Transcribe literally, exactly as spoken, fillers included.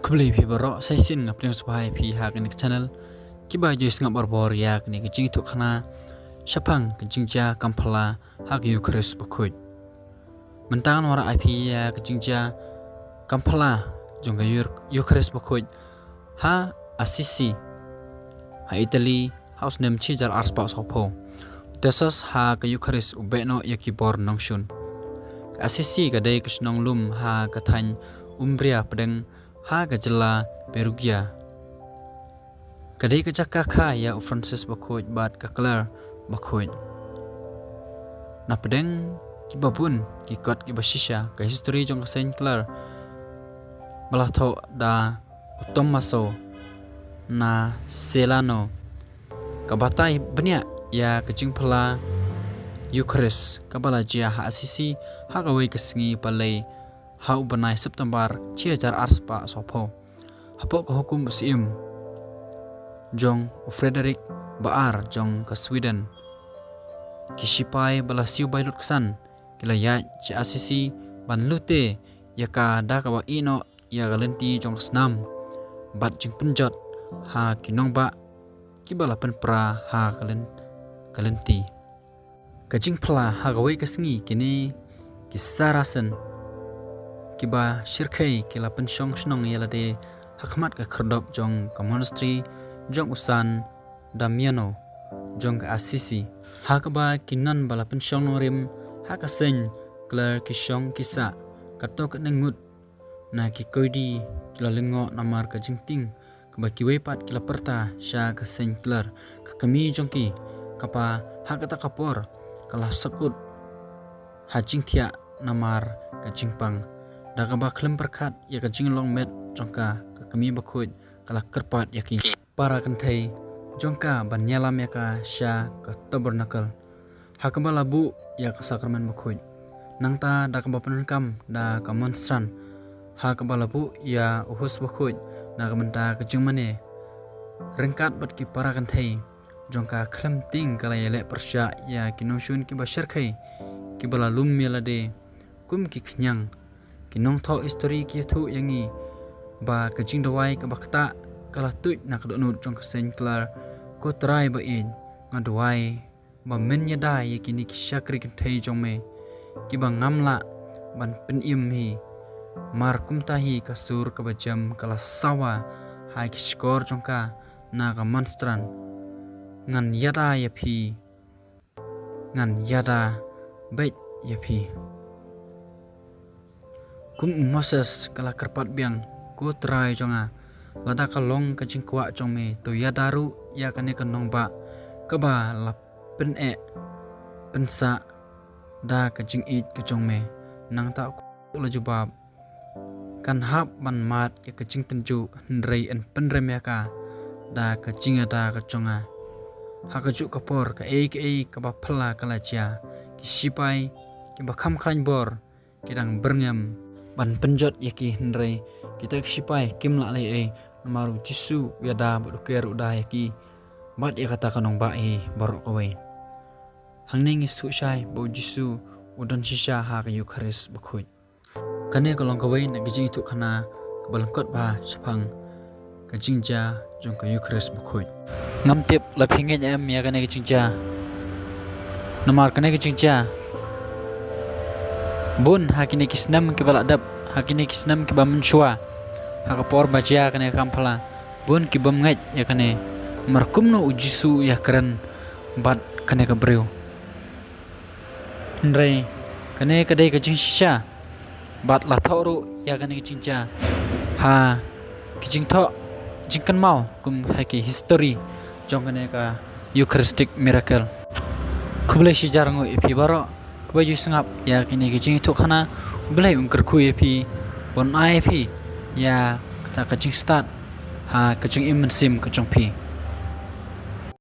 Khublei phi baroh, sa shisien nga pdiang sngewbha ïa phi ha kane ka channel. Kiba ju sngap barabor ïa kane ka jingïathuhkhana shaphang ka jingjia kam phylla ha ka Ïukharist Bakhuid. Mynta ngan wallam ïa phi ïa ka jingjia kam phylla jong ka Ïu-, Ïukharist Bakhuid ha Assisi, ha Italy, ha u snem shi hajar arspah sawphew. Tesos ha ka Ïukharist u beh noh ïa ki bor nongshun. Ka Assisi ka dei ka shnong lum ha ka thaiñ Umbria pdeng ha ka jylla Perugia. Ka dei ka jaka kha ïa u Francis Bakhuid bad ka Clare Bakhuid. Na pdeng kiba bun ki kot kiba shisha, ka histori jong ka Saint Clare ba la thoh da u Tommaso na Celano ka batai bniah ïa ka jingphylla Ïukharist kaba la jia ha Assisi ha kawei ka sngi palei ha u bnai September shi hajar arspah sawphew. Hapoh ka hukum u syiem jong u Frederick ba ar jong ka Sweden, ki shipai ba la siew bai lut ksan ki la ïaid sha Assisi ban lute ïa ka da kaba ïehnoh ïa ka lynti jong ka snam bad jingpynjot ha ki nongbah kiba la pynpra ha ka lyn-, ka lynti. Ka jingphylla ha kawei ka sngi, kine ki Saracen kiba shyrkhei ki la pynshong shnong ïa lade ha khmat ka khyrdop jong ka monastery jong u San Damiano jong ka Assisi, ha kaba ki nun ba la pynshong nongrim ha ka Saint Clare ki shong ki sah. Kato katne ngut na ki koidi ki la lyngngoh namar ka jingtieng kaba kiwei pat ki la pyrta sha ka Saint Clare, ka kmie jong ki, kaba ha kata ka por ka la sahkut ha jingthiah namar ka jingpang. Da kaba khlem pyrkhat ïa ka jinglong met jong ka, ka kmie bakhuid ka la kyrpad ïa ki para kynthei jong ka ban ïalam ïa ka sha ka tabernacle, ha kaba la buh ïa ka sakramen bakhuid. Nangta da kaba pyndonkam da ka monstrance, ha kaba la buh ïa u hus bakhuid na ka bynta ka jingmane. Ryngkat bad ki para kynthei jong ka, khlem tieng ka la ïaleh pyrshah ïa ki nongshun kiba shyrkhei kiba la lum ïa lade kum ki khñiang. Ki nongthoh histori ki ïathuh ïa ngi ba ka jingduwai kaba ktah ka la tuid na ka dohnud jong ka Saint Clare: Ko Trai ba ïeit, nga duwai ba men ïada ïa kine ki shakri kynthei jong me kiba ngam lah ban pynim hi. Mar kumta hi ka sur kaba jem ka la sawa ha ki shkor jong ka na ka monstrance. Ngan ïada ïa phi, ngan ïada beit ïa phi. Kum u Moses ka la kyrpad biang: Ko Trai jong nga, lada ka long ka jingkwah jong me, to ïada ruh ïa kane ka nongbah kaba la pyneh pynsah da ka jingïeit ka jong me. Nangta u la jubab: Kan hap ban mad ïa ka jingtynjuh, hynrei yn pynrem ïa ka da ka jingïada ka jong nga. Ha kajuh ka por, kaei kaei kaba phylla ka la jia. Ki shipai kiba kham khlaiñ bor ki dang byrngem ban pynjot ïa ki, hynrei kita ki shipai kim lah leh ei, namar u Jisu u ïada bad u ker u da ïa ki bad ïa kata ka nongbah hi baroh kawei. Hangne ngi sngewthuh shai ba u Jisu u don shisha ha ka Ïukharist Bakhuid. Kane ka long kawei na ki jingïathuhkhana kaba lyngkot bha shaphang ka jingjia jong ka Ïukharist Bakhuid. Ngam tip la phi ngeit em ïa kane ka jingjia. Namar kane ka jingjia, bun ha kine ki snem kiba la dep, ha kine ki snem kiba mynshuwa, ha ka por ba jia kane ka kam phylla, bun ki bym ngeit ïa kane. Namar kumno u Jisu u ïakren bad kane ka briew? Hynrei kane ka dei ka jingshisha, bad la thoh ruh ïa kane ka jingjia ha ki jingthoh jingkynmaw kum ha ki histori jong kane ka Eucharistic miracle. Khublei shihajar nguh ïa phi baroh kiba ju sngap ïa kine ki jingïathuhkhana. U Blei un kyrkhu ïa phi, un ai ïa phi ïa kata ka jingstad ha ka jingim mynsiem ka jong phi.